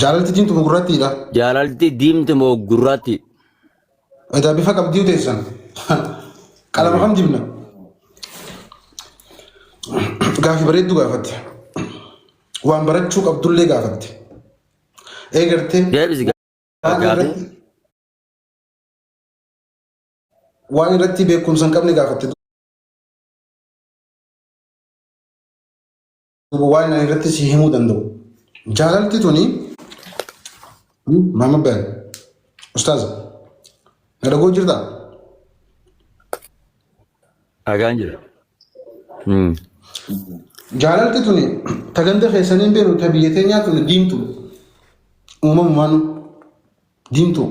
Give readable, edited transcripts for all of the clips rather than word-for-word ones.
Jaalalti diimtu moo gurraattiidha? Jaalalti diimtu moo gurraatti? Edaa bifa qabdii teessan. Qalama kam dibna? Gaafii bareedduu gaafatte. Waan barachuu qabdullee gaafatte. Eegartee Deebisi waan gaafii. irratti waan irratti beekumsa hin qabne gaafatte. Duuba waan ani irratti si himuu danda'u. Jaalalti tuni Maama Bayan Ustaaza na dhagoo jirtaa? Dhagaan jira. Jaalalti tuni ta ganda keessanii hin beeknu ta biyya teenyaa tuni diimtu uumamumaan diimtu.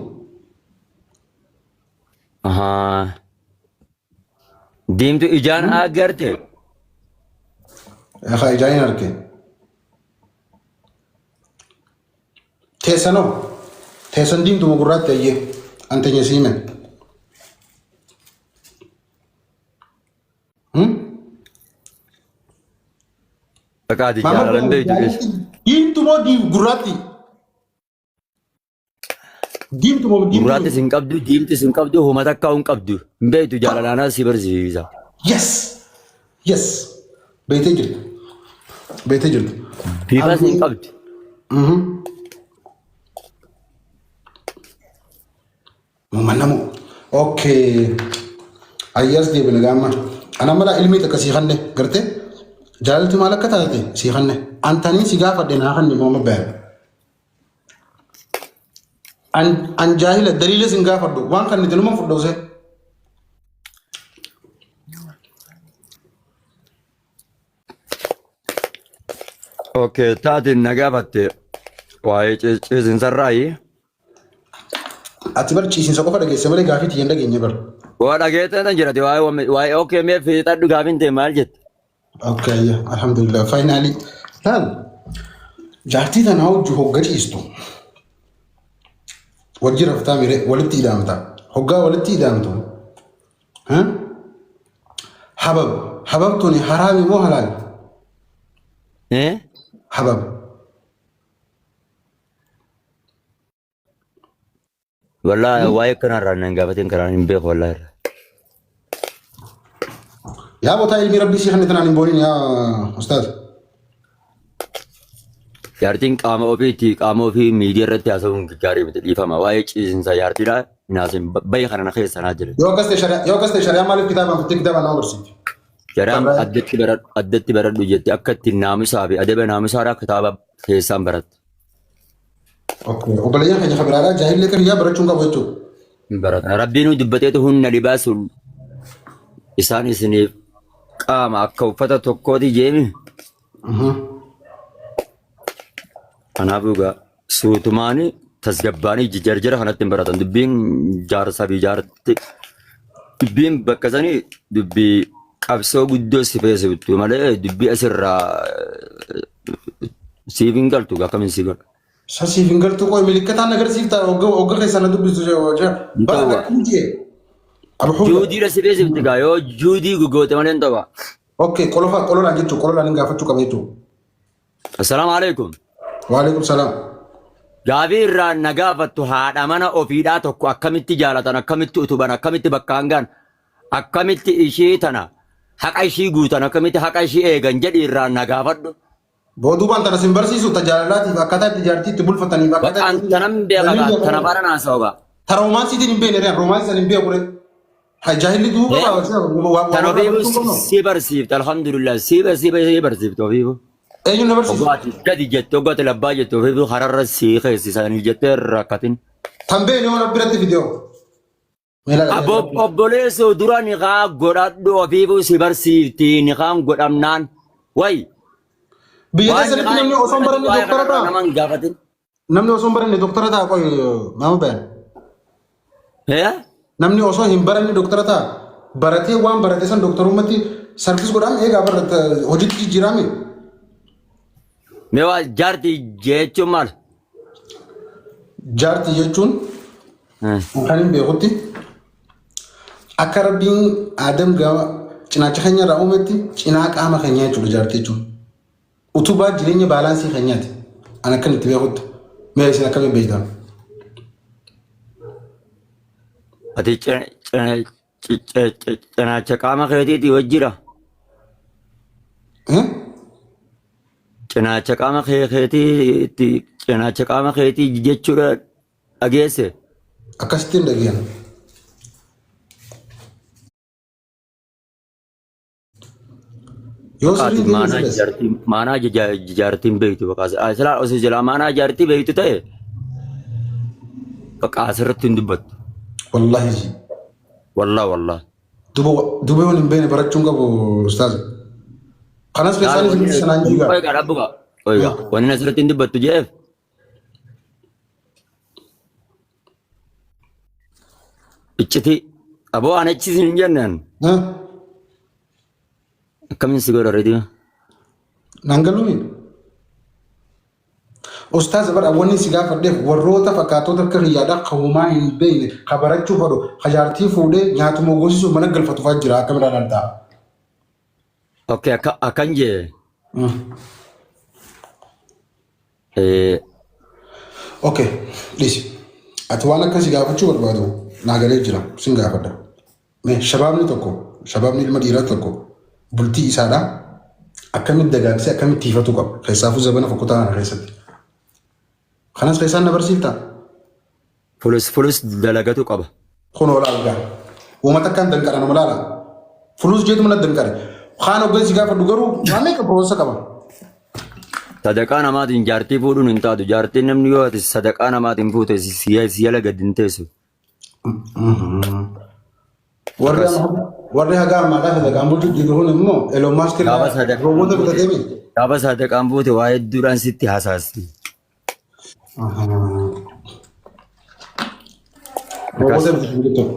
Ahaa. Diimtu ijaan agarte. Haa ijaan hin arge. Teessanoo teessan diimtu moo gurraatti ayyee an teenya sii hime. Dhaqaati jaalalan beektu keessa. Diimtu moo gurraatti? Diimtu moo diimtu? Gurraattis hin qabdu, diimtis hin qabdu, homa takkaa hin qabdu. Hin beektu jaalalaanaa si barsiisa. Yes! Yes! Beektee jirta. Beektee jirta. Bifas hin qabdu. Manamu. Okay. Ayyaas deebine gaama. Ana mala ilmii takka sii kanne gartee jaalalti maal akka taate sii kanne. Antanii si gaafadhe naa kanne moo bayan. An an jaahila daliila sin gaafadhu waan kan nuti numa fudhu usee. Okay, taatiin na gaafatte waa'ee ciisinsarraayi. Ati bar ciisinsa qofa dhageesse malee gaafii tiyya hin dhageenye bar. Waa dhageettan tan jirati waa'ee waa'ee okay mee fiixadhu gaafiin ta'e maal jette? Okay, alhamdulillah. Finally. Laal, jaartii tanaa hojii hogga ciistu. Wajji raftaa mire walitti ida'amta. Hoggaa walitti ida'amtu. Habab, habab tuni haraami moo halaal? Eh? Habab. Wallaahi waa'ee kanarraa nan gaafatin kanaan hin beeku wallaahi irraa. Yaa botaa ilmi rabbii sii kanne tanaan hin boonin yaa ustaaz. Jaartiin qaama ofiitti qaama ofii miidiyaa irratti haasa'uun gaarii miti dhiifama. Waa'ee ciisinsa jaartiidha hin haasa'in bayi kana na keessa naa jedhe. Yoo akkas ta'e shari'aa yoo akkas ta'e shari'aa maaliif kitaabaan fittee kitaabaan nama barsiifti? Jaraan addatti baradhu addatti baradhu jette akka ittiin naamusaa fi adaba naamusaadhaa kitaaba keessaan baratta. Okay. Obboleeyyan keenya kan biraadhaa jaahillee kan yaa barachuun qabu jechuudha. Hin baratan. Rabbiin dubbateetu hunna libaasun isaan isiniif qaama akka uffata tokkooti jeemi. Kanaafuu egaa suutumaanii tasgabbaanii jarjara kanatti hin baratan. Dubbiin jaarsaa fi jaarti dubbiin bakka sanii dubbii qabsoo guddoo si feesiftu malee dubbii asirraa siif hin galtu akkamiin si godha. Sa siif hin galtu qoy milikkataan agarsiifta hogga hogga keessan na dubbistu jee. Hin Bara ta'u. akkam jee. Abu Huda. Juudiidha si feesifti gaa yoo juudii gugoote malee hin ta'u. Okay, qolofa qololaan jechuun qololaan hin gaafachuu qaba jechuun. Assalaamu alaikum. Waalaikum salaam. Gaafii irraa na gaafattu haadha mana ofiidhaa tokko akkamitti jaalatan akkamitti utuban akkamitti bakkaan gaan akkamitti ishii tana haqa ishii guutan akkamitti haqa ishii eegan jedhi irraa na gaafadhu. Booduubaan tana sin barsiisu ta jaalalaatiif akkaataa itti jaartii itti bulfataniif akkaataa Bakka tanan beeka gaa tana faana naasa'u gaa. Ta roomaansiitiin hin beekne ree roomaansii san hin beeku ree. Hay jaahilli du'uu qaba. Tan ofiifu si barsiifte alhamdulillah si si barsiifte ofiifu. Eenyu na barsiisu? Oggaa ati gadi jette oggaa ati labbaa jette ofiifu kararra si keessisan jettee rakkatin. Tan beekne waan biratti fidee. Abbo obboleessoo dura niqaa godhadhu ofiifuu si barsiifti niqaan godhamnaan way Biyya waan keessanitti niqaa namni hin osoo hin godhatin baranne waa'ee doktara kanarraa ta'a. nama hin gaafatin. Namni osoo hin baranne doktara ta'a qoy maama bayan. Eh? Namni osoo hin baranne doktara ta'a. Baratee waan barate san doktorummatti sarfis godhaan eegaa barata hojiitti jijjiirame. Mee waa jaarti jechuun maal? Jaarti jechuun kan hin beekutti akka rabbiin Aadam gama cinaacha keenya irraa uumetti cinaa qaama keenyaa jechuudha jaarti jechuun. Utubaa jireenya baalaansii keenyaati. An akkan itti beekutti. Mee isin akkamiin beektan? Ati cinaacha qaama keetiitii wajjira. Eh? Cinaacha qaama keetiitti cinaacha qaama keetii jechuudha dhageesse. Akkasitti hin dhageenya. Yoo Ati sirrii maanaa deebiin jaartii maanaa jaartiin beektu bakka silaa osoo silaa maanaa jaartii beektu ta'e bakka asirratti hin dubbattu. Wallaahi ji. Wallah wallah. Duba duba yoon hin beekne barachuun qabu ustaaz. Kanas keessaan isin sanaan jigaa. Oiga dhabbuka. Oiga wanni asirratti hin dubbattu jeef. Iccitii aboo an achi isin hin jennaan akkamiin si godha reediyoo. Naan galuumi. Ustaaz bara wanni si gaafadheef warroota fakkaattoota akka kiyyaadhaa ka homaa hin beekne ka barachuu fedhu ka jaartii fuudhee nyaatuma goosisuuf mana galfatu fa'aa jira akkam ilaalan ta'a. Okay akka akkan jee. Okay, dhiisi. Ati waan akkasii gaafachuu barbaadu naa galee jira sin gaafadha. Mee shabaabni tokko shabaabni ilma dhiiraa tokko bultii isaadhaa akkamitti dagaagsee akkamitti tiifatu qaba keessaafuu zabana fokkotaa kana keessatti. Kanas keessaan na barsiiftaa? Fulus fulus dalagatu qaba. Kunoo laal gaa. Uummata akkaan danqara nama laala. Fulus jeetu mana danqare. Kaan hoggansi gaafadhu garuu waan meeqa piroosa qaba. Sadaqaa namaatiin jaartii fuudhuun hin taatu. Jaartiin namni yoo ati sadaqaa namaatiin fuute si jala gad hin teessu. Warri Akkas. amma warri haga ammaadhaa sadaqaan bulchu jiru kun immoo Elon Musk Gaafa irraa sadaqaan roobota fuute bitatee miti. gaafa sadaqaan fuute waa hedduudhaan sitti hasaasti. Roobota Akkas. bitatee jechuudha.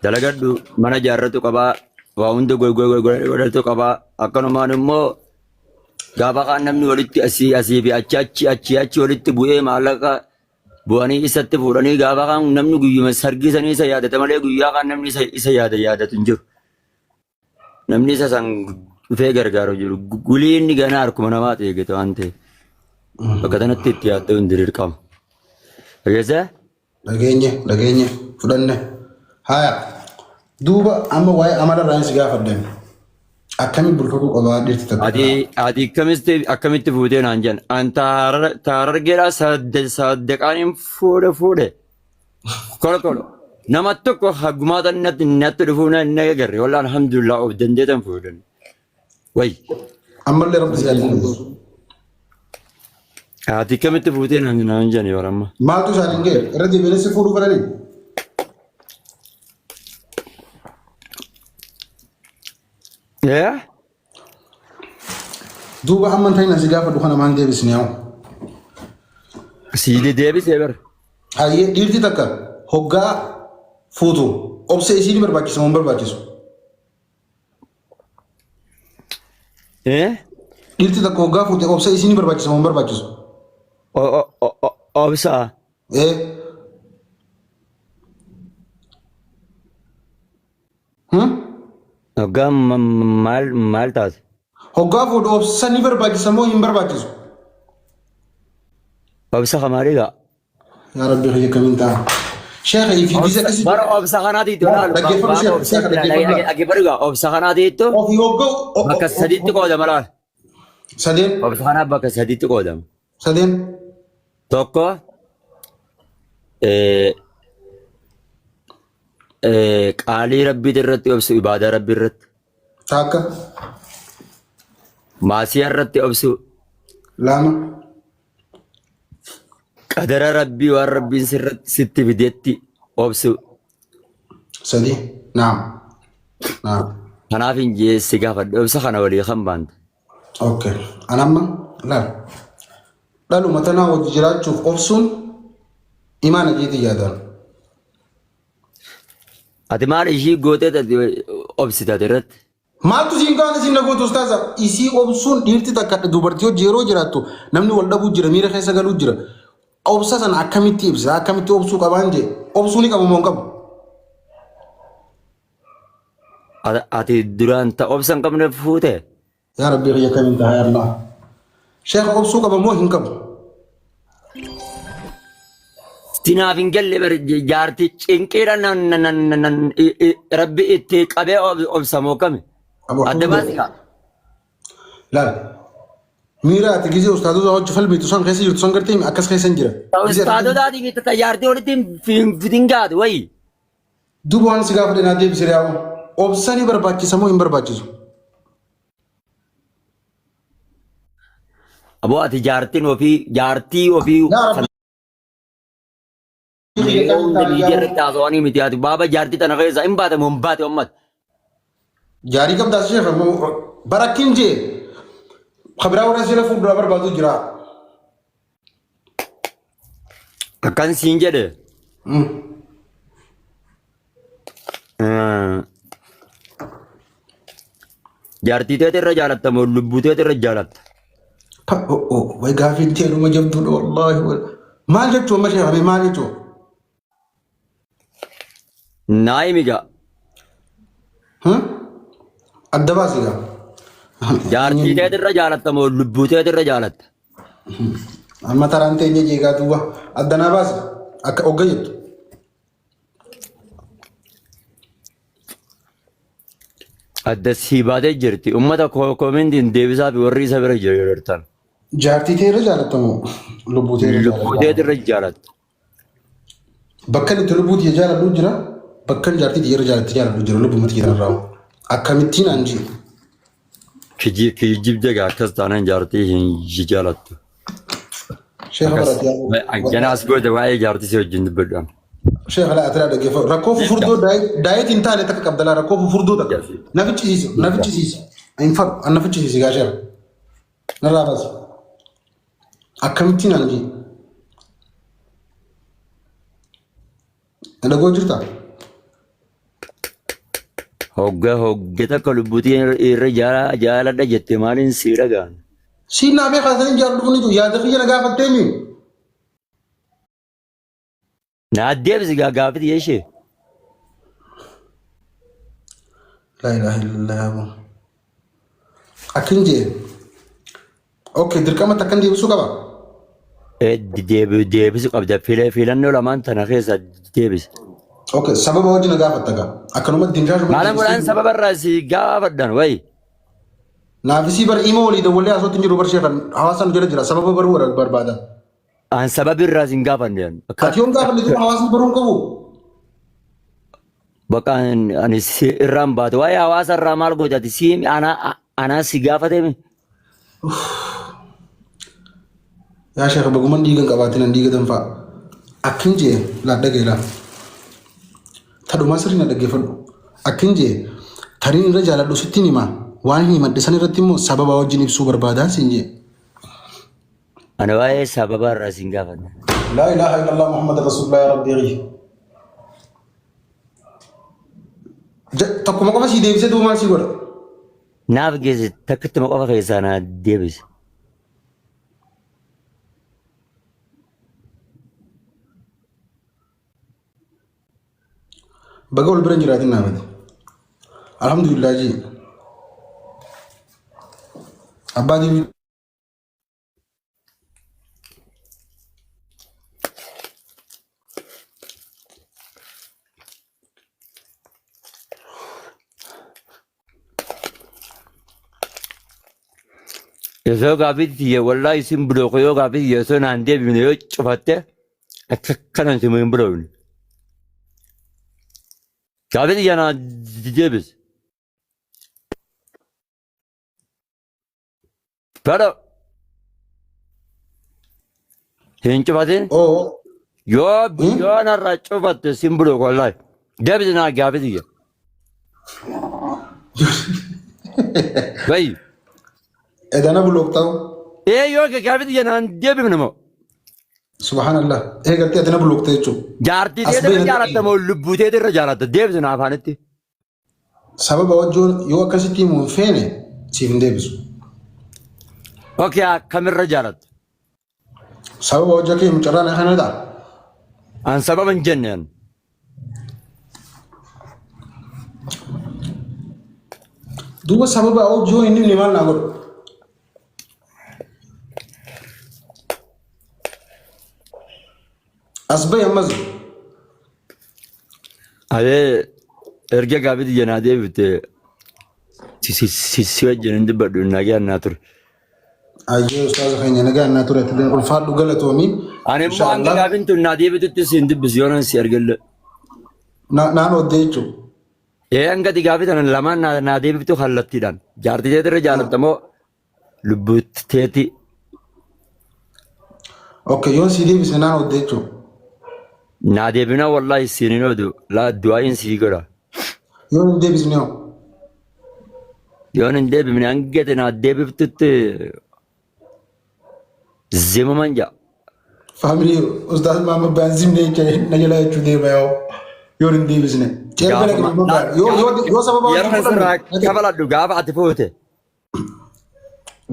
Dalagadhu mana ijaarratu qabaa waa hunda godhatu qabaa akkanumaan immoo gaafa kaan namni walitti asii asii fi achi achi achi achi walitti bu'ee maallaqa bu'anii isatti fuudhanii gaafa kaan namni guyyuma sargii sanii isa yaadata malee guyyaa kaan namni isa yaada yaadatu hin jiru. Namni isa san dhufee gargaaru jiru. Gulii inni ganaa harkuma namaati eegate waan ta'eef. Bakka kanatti itti yaaddoo hin dirqama. Dhageessee? Dhageenye dhageenye fudhanne. Haya duuba amma waa'ee amala irraa si gaafadhe. Akkamitti bulfatuu qabaa dhirti takka? Ati ati akkamitti akkamitti fuutee naan jedhan. An taarargeedhaa saddeqaan hin fuudhe fuudhe. Kolo kolo. Nama tokko hagumaata natti natti dhufuu na na agarre. Wallah alhamdulillah of dandeetan fuudhan. Way. Ammallee rabbi si haa dandeessu. Ati akkamitti fuutee naan naan jedhan yeroo amma. Maaltu isaan hin ga'e? Irra deebi'anii si fuudhuu fedhanii? Ee? Duuba amma ta'in si gaafadhu kana maan deebisne haa? Sii deebisee bara. Hayyee dhiirti takka hoggaa fuutu obsa isii ni barbaachisa moo hin barbaachisu? Ee? Dhiirti takka hoggaa fuute obsa isii ni barbaachisa moo hin barbaachisu? Obsa. Ee. Hmm? Hoggaa maal maal taate? Hoggaa fuudhu obsa ni barbaachisa moo hin barbaachisu? Obsa kamaalii gaa? Yaa Rabbi kiyya kamiin ta'a? Sheekha fi gisa akkasii. Bara obsa kanaatiitu laal. Dhaggeeffadhu sheekha sheekha dhaggeeffadhu. Dhaggeeffadhu gaa obsa kanaatiitu Ofii hoggaa bakka sadiitti qoodama laal. Sadeen Obsa kanaa bakka sadiitti qoodama. sadeen Tokko qaalii rabbii irratti obsu ibaadaa rabbii irratti. Takka. Maasiyaa irratti obsu. Lama. Qadara rabbii waan rabbiin sirratti sitti fidetti obsu. Sadi. Naam. Naam. Kanaaf hin jee si gaafadhe obsa kana walii kan baanta. Okay. Anamma laal. Dhaluma tanaa wajji jiraachuuf obsuun imaana jeetii yaadaan. Ati maal ishii gootee obsita irratti? Maaltu siin kaane siin na gootu ustaaza? Isii obsuun dhiirti takka dubartii hojii yeroo jiraattu namni wal dhabuu jira miira keessa galuu jira. Obsa sana akkamitti ibsa akkamitti obsuu qabaan jee obsuu ni qabu moo hin qabu? Ati duraan ta obsa hin qabne fuute? Yaa Rabbii kiyya kamiin ta'a yaa Allah. Sheekha obsuu qaba moo hin qabu? Sinaaf hin galle bar jaartii cinqiidha nan nan nan rabbi itti qabee obsamoo kami. Aboo Adda baasi kaa. Laal. Miira ati gizee ustaadota hojii falmitu san keessa jirtu san gartee akkas keessa hin jira. Gizee ati Ustaadotaatii fi tajaajiltii walitti hin fidin gaatu wayi. Duuba waan si gaafadhe naa deebisi re'aawu. Obsa ni barbaachisa moo hin barbaachisu? Aboo ati jaartiin ofii jaartii ofii Yaa Rabbi kiyya yeroo hunda kan miidiyaa taa'aa irratti haasawanii miti ati baaba jaartii tana keessa hin baate moo hin baate ummata. Jaarii qabdaas sheekh barakkin jee kabiraa warra sila fuuldura barbaadu jira. Akkan siin jedhe jaartii teeti irra jaalatta moo lubbuu teeti irra jaalatta? Way gaafiin tee dhuma jabduudha wallaahi. Maal jechuu amma sheekh maal jechuu? Naa himi gaa. Adda baasi gaa. Jaartii teeti irra jaalatta moo lubbuu teeti irra jaalatta? Amma taraan teenya jeegaa duuba adda naa baasi akka hogga jettu. Adda sii baatee jirti. Uummata koomentiin deebisaa fi warri isa bira jirtan. Jaartii tee irra jaalatta moo lubbuu tee irra Lubbuu jaalatta? teeti irra jaalatta. Bakka itti lubbuu tiyya jaaladhu jira. Bakka jaartii tiyya irra jaalatti jaaladhu jira lubbuu tiyya irraa. Akkamittiin an jiru? Kijibde gaa akkas taanaan jaartii hin jaalattu. Sheekha barate Akkanaa as goote waa'ee jaartii si wajjin dubbadhu. Sheekha laa atiraa dhaggeeffadhu. Rakkoo fufurdoo daayetii hin taane takka qabda laa rakkoo fufurdoo takka. Na ficcisiisa na ficcisiisa. Hin fadhu an na ficcisiisi gaa sheekha. Narraa baasi. Akkamittiin an jiru? Na dhagoo jirtaa? Hogga hogga takka lubbuutii irra jaaladha jette maaliin sii dhagaan? Siin naa beekaa sanin jaalladhu kun yaada kiyya na gaafattee mi? Naa deebisi gaa gaafiti ishee. Laa ilaaha illallah yaa aboo. Akkin jee. Okay, dirqamatti akkan deebisuu qaba. Deebisu qabda filannoo lamaan tana keessa deebisi. Okay, sababa wajjin na gaafatta gaa. Akkanumatti dimshaashuma Maalan godhaan sababa irraa si gaafadhan wayi. Naafisii bar ima walii dawwalee haasootti hin jiru bar sheekan hawaasaan jala jira sababa baruu barbaada. An sababi irraa si hin gaafanne. Ati yoon gaafanne duuba hawaasni baruu hin qabu. Bakka ani si irraan baate waa'ee hawaasa irraa maal goota ati si anaa si gaafatee Yaa sheekh baguman dhiiga hin qabaatin an dhiiga danfaa. Akkin jee laa dhagaye laa. Tadhumaa sirrii na dhaggeeffadhu. Akkin jee tariin irra jaaladhu sittiin hima. Waan hin himadhe san irratti immoo sababa wajjin ibsuu barbaadaan siin jee. Ani waa'ee sababa irraa si hin gaafanne. Laa ilaaha illallah Muhammad Rasulullah yaa Rabbii kiyya. Tokkuma qofa sii deebisee duuba maal sii godha? Naaf geesse takkittuma qofa keessaa naa deebise. Baga wal bira hin jiraatin naafati. Alhamdulillah jii. Abbaa deebii Osoo gaaffii tiyya wallaahi isin bulooku yoo gaaffii tiyya osoo naan deebifne yoo cufatte akka kanan isin hin buloofne. Gaaffii tiyya naan deebisi. Fedha. Hin cufatin. Oo. Yoo yoo narraa cufatte sin bulu wallahi. Deebisi naa gaaffii tiyya. Bayi. Edana block ta'u. Ee yoo gaaffii tiyya naan deebifne moo. Subhanallah. Ee gartee adana block ta'e jechuudha. Jaartii As teetirra beena jaalatta moo lubbuu teetirra jaalatta deebisi naa afaanitti. Sababa wajjoon yoo akkasitti himuu hin feene siif hin deebisu. Okay, akkamirra jaalatta? Sababa wajja kee mucarraa na kana ta'a. An sababa hin jenne an. Duuba sababa wajjoo hin himne maal naa godhu? As bahi ammas. Ayee erga gaafii tiyya naa deebifte si si si si wajjin hin dubbadhu nagaan naa ture. Ayyee ustaaza keenya nagaan naa ture atileen ulfaadhu galatoomi. Ani immoo hanga Inshaallah gaafiin tun naa deebitutti si hin dubbisu yoo nan si argalle. Naan oddee jechuudha. Ee hanga ati gaafii tana lamaan naa naa deebiftu kallattiidhaan. Jaartii teetirra jaalatta moo lubbuu teeti Okay yoon sii deebisne naan oddee jechuudha. Naa deebinaa wallaahi siin hin odu laa du'aa'iin sii godha. Yoon hin deebisne hoo? Yoon hin deebifne hanga ati naa deebiftutti zimuman ja'a. Faamilii ustaas Maamad Baan zimne jecha na jalaa jechuu deema yoo yoon hin deebisne. Ceerga Gaafuma dhaqne laa yoo yoo gaafa yoo sababa yeroo wajjin kan fudhanne sirraa dhaqe kafaladhu gaafa ati fuute.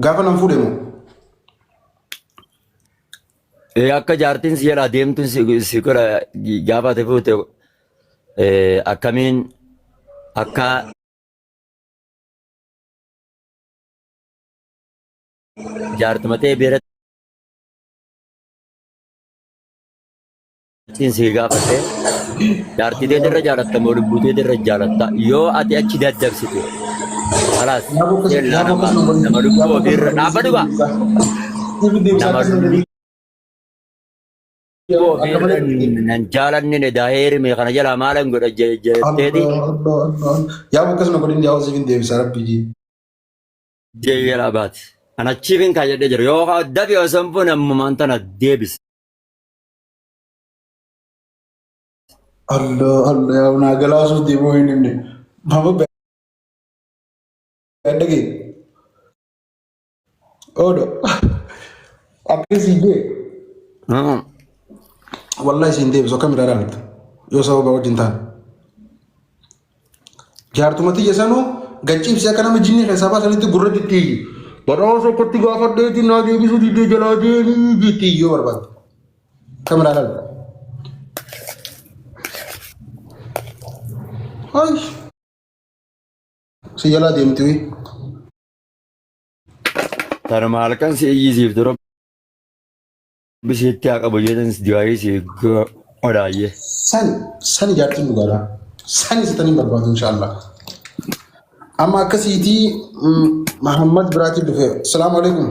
Gaafa nan fuudhe moo? Ee, akka jaartiin si jalaa deemtuun si si godha gaafa ati fuute ee, akkamiin akka jaartuma ta'e biratti Ittiin si gaafadhe jaartii teetirra jaalatta moo lubbuu teetirra jaalatta yoo ati achi daddabsite kalaas seellaa nama nama lubbuu ofiirra dhaabbatu gaa nama lubbuu ofiirra nan jaalanne ne daa'eerime kana jalaa maalan godha jetteeti Yaa akkasuma godhin yaa hojii deebisa rabbi jii. jalaa baati. An achiifin kaayyadhee jira yoo dafi osoo hin fuune ammumaan tana deebisi. Allah Allah yaa naa galaasuuf deemuu hin himne. Mama dhagee. Odo. Akkasii jee. Wallahi siin deebisu akkam irraa ilaalta. Yoo sababa wajjin ta'an. Jaartuma tiyya sanuu gachiibsi akka nama jinnii keessaa baasanitti gurra dittiyyi. Badhaasa akkatti gaafadheeti naa deebisuu diddee jalaa deemii jettiyyi yoo barbaadde. Kameraa laal. Ay. Si jalaa deemti wii. Tanuma halkan si iyyisiiftu rabbi sitti haa qabu jeetan du'aayii si godhaayyee. Sani sani jaartiin dhugaadha. Sani sitanii barbaadu inshaallah. Amma akkasiitii Mahammad biraatii dhufe. Salaamu alaikum.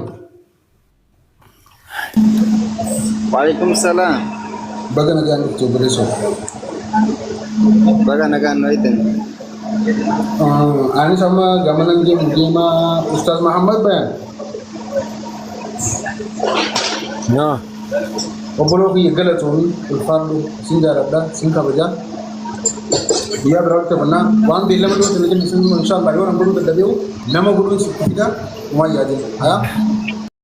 Waalaikum salaam. Baga nagaan dhufte obboleessoo. Baga nagaan nu eegdan. Anis amma gamanan deemu deema Ustaaz Mahammad Bayan. Yaa. Obboloo kiyya galatoomi ulfaadhu sin jaaladha sin kabaja. Guyyaa biraa walitti qabannaa waan beellama dhiyoo sana jennu sun inshallah yoo nan godhuu dadhabeehu nama godhuun sitti fida umaa yaadin. Hayaa.